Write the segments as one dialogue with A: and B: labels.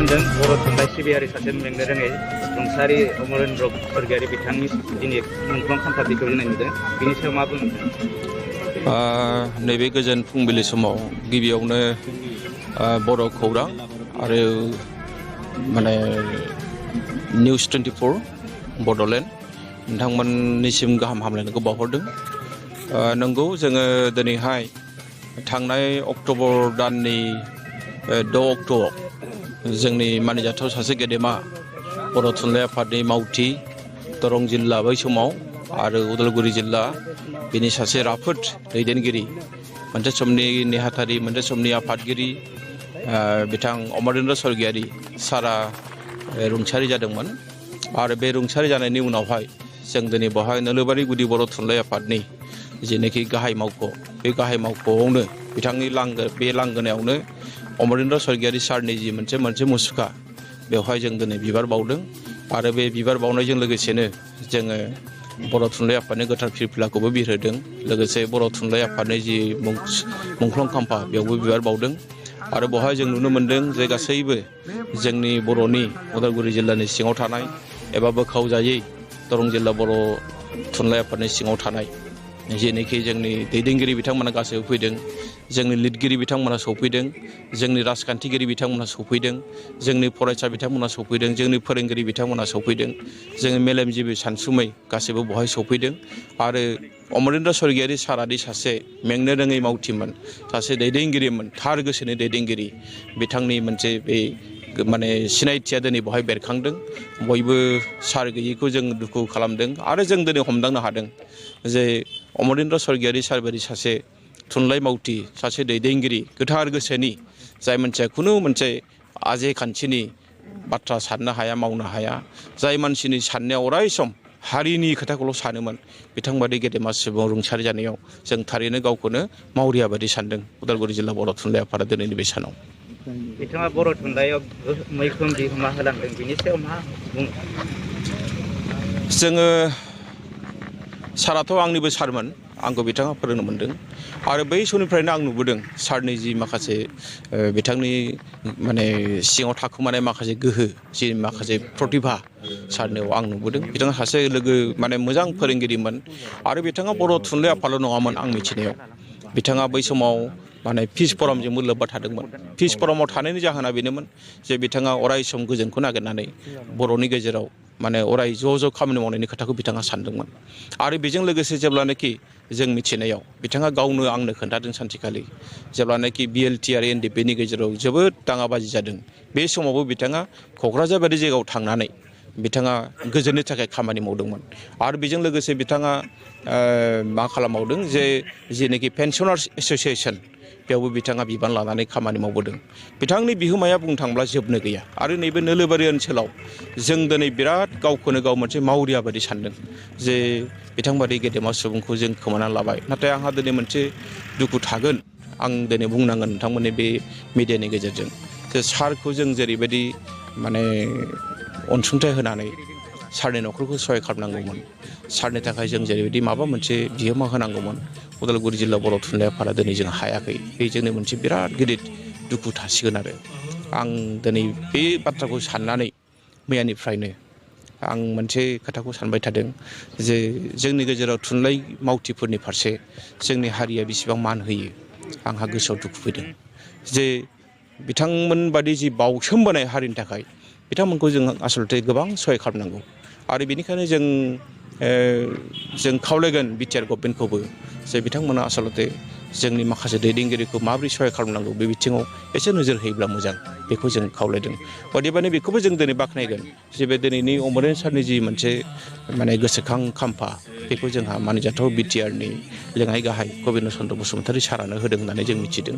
A: मोनदों बर' थुनलाइ सिबियारि सासे मेंनो रोङै रुंसारि अमरेन्द्र स्वर्गीयारि बिथांनि दिनै मुंख्लं खाम्फा बेखेवजेननाय नुदों बिनि सायाव मा बुंनो
B: नैबे गोजोन फुंबिलि समाव गिबियावनो बर' खौरां आरो माने निउस 24 बड'लेण्ड नोंथांमोननिसिम गाहाम हामलायनायखौ बावहरदों। नंगौ जोङो दिनैहाय थांनाय अक्ट'बर दाननि 6 अक्ट'आव जोंनि मानिजाथाव सासे गेदेमा बर' थुनलाइ आफादनि मावथि दरं जिल्ला बै समाव आरो उदालगुरि जिल्ला बिनि सासे राफोद दैदेनगिरि मोनसे समनि नेहाथारि मोनसे समनि आफादगिरि बिथां अमरेन्द्र स्वर्गीयारि सारा रुंसारि जादोंमोन आरो बे रुंसारि जानायनि उनावहाय जों दिनै बेवहाय नोलोबारि गुदि बर' थुनलाइ आफादनि जेनोखि गाहाय मावख' बे गाहाय मावख'आवनो बिथांनि बे लांगोनायावनो अमरेन्द्र स्वर्गीयारि सारनि जि मोनसे मुसुखा बेवहाय जों दिनै बिबार बावदों आरो बे बिबार बावनायजों लोगोसेनो जोङो बर' थुनलाइ आफादनि गोथार फिरफिलाखौबो बिरहोदों लोगोसे बर' थुनलाइ आफादनि जि मुंख्लं खाम्फा बेयावबो बिबार बावदों आरो बेवहाय जों नुनो मोन्दों जे गासैबो जोंनि बर'नि उदालगुरि जिल्लानि सिङाव थानाय एबा बोखावजायै दरं जिल्ला बर' थुनलाइ आफादनि सिङाव थानाय जेनोखि जोंनि दैदेनगिरि बिथांमोना गासैबो फैदों, जोंनि लिरगिरि बिथांमोना सफैदों, जोंनि राजखान्थिगिरि बिथांमोना सफैदों, जोंनि फरायसा बिथांमोना सफैदों, जोंनि फोरोंगिरि बिथांमोना सफैदों, जोंनि मेलेमजिबि सानसुमै गासैबो बेवहाय सफैदों आरो अमरेन्द्र स्वर्गीयारि सारादि सासे मेंनो रोङै मावथिमोन, सासे दैदेनगिरिमोन, थार गोसोनि दैदेनगिरि बिथांनि मोनसे बे माने सिनायथिया दिनै बेवहाय बेरखांदों। बयबो सार गैयैखौ जों दुखु खालामदों आरो जों दिनै हमदांनो हादों जे अमरेन्द्र स्वर्गीयारि सारबायदि सासे थुनलाइ मावथि सासे दैदेनगिरि गोथार गोसोनि जाय मानसिया खुनु मोनसे आजे खान्थिनि बाथ्रा साननो हाया मावनो हाया जाय मानसिनि साननाया अराय सम हारिनि खोथाखौल' सानोमोन बिथांबादि गेदेमा सुबुं रुंसारि जानायाव जों थारैनो गावखौनो मावरिया बादि सानदों उदालगुरि जिल्ला बर' थुनलाइ आफादा दिनैनि बे सानाव।
A: बिथाङा बर' थुनलाइयाव मैखोम बिहोमा होलांदों बिनि सायाव मा बुङो?
B: जोङो साराथ' आंनिबो सारमोन, आंखौ बिथाङा फोरोंनो मोन्दों आरो बै समनिफ्रायनो आं नुबोदों सारनि जि माखासे बिथांनि माने सिङाव थाखोमानाय माखासे गोहो जि माखासे प्रतिभा सारनियाव आं नुबोदों। बिथाङा सासे माने मोजां फोरोंगिरिमोन आरो बिथाङा बर' थुनलाइ आफादल' नङामोन आं मिथिनायाव। बिथाङा बै समाव माने पिस फरामजोंबो लोब्बा थादोंमोन। पिस फरामाव थानायनि जाहोना बेनोमोन जे बिथाङा अराय सम गोजोनखौ नागिरनानै बर'नि गेजेराव माने अराय ज' खामानि मावनायनि खोथाखौ बिथाङा सानदोंमोन आरो बेजों लोगोसे जेब्लानाखि जों मिथिनायाव बिथाङा गावनो आंनो खोन्थादों सानसेखालि जेब्लानाखि BLT आरो NDPनि गेजेराव जोबोद दाङाबाजि जादों बे समावबो बिथाङा क'क्राझार बायदि जायगायाव थांनानै बिथाङा गोजोननि थाखाय खामानि मावदोंमोन आरो बेजों लोगोसे बिथाङा मा खालामबावदों जेनोखि पेन्सनार्स एस'सियेसन बेयावबो बिथाङा बिबान लानानै खामानि मावबोदों। बिथांनि बिहोमाया बुंनो थांब्ला जोबनो गैया आरो नैबे नोलोबारि ओनसोलाव जों दिनै बिराद गावखौनो गाव मोनसे मावरिया बादि सानदों जे बिथांबादि गेदेमा सुबुंखौ जों खोमानानै लाबाय। नाथाय आंहा दिनै मोनसे दुखु थागोन, आं दिनै बुंनांगोन नोंथांमोननि बे मिडियानि गेजेरजों जे सारखौ जों जेरैबायदि माने अनसुंथाइ होनानै सारनि न'खरखौ सहाय खालामनांगौमोन, सारनि थाखाय जों जेरैबायदि माबा मोनसे बिहोमा होनांगौमोन उदालगुरि जिल्ला बर' थुनलाइ आफादा दिनै जों हायाखै। बे जोंनि मोनसे बिराद गिदिर दुखु थासिगोन आरो आं दिनै बे बाथ्राखौ साननानै मैयानिफ्रायनो आं मोनसे खोथाखौ सानबाय थादों जे जोंनि गेजेराव थुनलाइ मावथिफोरनि फारसे जोंनि हारिया बेसेबां मान होयो आंहा गोसोआव दुखु फैदों जे बिथांमोन बादि जि बावसोमबोनाय हारिनि थाखाय बिथांमोनखौ जों आसलथे गोबां सहाय खालामनांगौ आरो बेनिखायनो जों खावलायगोन BTR गभर्नमेन्टखौबो जे बिथांमोना आसलथे जोंनि माखासे दैदेनगिरिखौ माबोरै सहाय खालामनांगौ बे बिथिङाव एसे नोजोर होयोब्ला मोजां बेखौ जों खावलायदों। अदेबानि बेखौबो जों दिनै बाख्नायगोन जे बे दिनैनि अमरेन्द्र सारनि जि मोनसे माने गोसोखां खाम्फा बेखौ जोंहा मानिजाथाव BTRनि लेङाइ गाहाय गबिन्द चन्द्र बसुमतारी सारानो होदों होननानै जों मिथिदों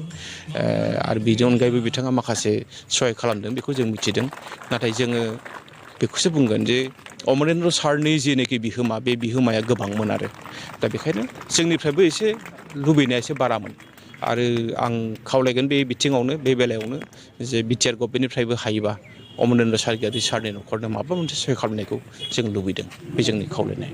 B: आरो बेनि अनगायैबो बिथाङा माखासे सहाय खालामदों बेखौ जों मिथिदों। नाथाय जोङो बेखौसो बुंगोन जे अमरेन्द्र सारनि जेनोखि बिहोमा बे बिहोमाया गोबांमोन आरो दा बेखायनो जोंनिफ्रायबो एसे लुबैनाया एसे बारामोन आरो आं खावलायगोन बे बिथिङावनो बे बेलायावनो जे BTR गभर्नमेन्टनिफ्रायबो हायोबा अमरेन्द्र स्वर्गीयारि सारनि न'खरनो माबा मोनसे सहाय खालामनायखौ जों लुबैदों, बे जोंनि खावलायनाय।